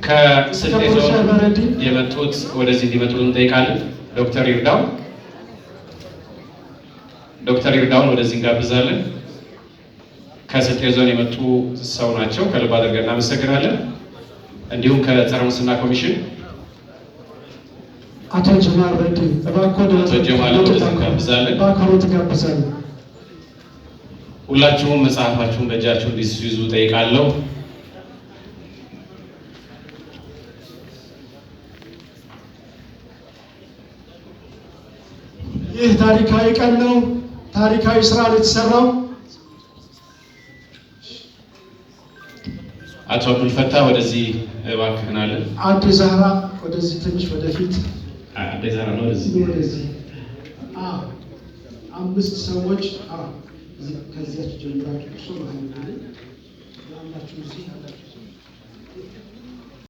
ከስልጤ የተከበሩ ዞን ሼህ በረዲን የመጡት ወደዚህ እንዲመጡ እንጠይቃለን። ዶክተር ይርዳው ዶክተር ይርዳውን ወደዚህ እንጋብዛለን። ከስልጤ ዞን የመጡ ሰው ናቸው። ከልብ አድርገን እናመሰግናለን። እንዲሁም ከጸረ ሙስና ኮሚሽን አቶ ጀማል ረዲ እባክዎ ወደ አቶ ጀማል ወደዚህ እንጋብዛለን። በአክብሮት ጋብዛለሁ። ሁላችሁም መጽሐፋችሁን በእጃችሁ እንዲይዙ ጠይቃለሁ። ይህ ታሪካዊ ቀን ነው። ታሪካዊ ስራ ነው የተሰራው። አቶ አብዱልፈታህ ወደዚህ እባክህናለን። አዲ ዛህራ ወደዚህ ትንሽ ወደፊት አዴ ዛራ ነው ወደዚህ። ወደዚህ። አዎ፣ አምስት ሰዎች አዎ፣ እዚህ ከዚያች ጀምራችሁ እርሶ መሀል ላይ ያላችሁ እዚህ ያላችሁ እዚህ።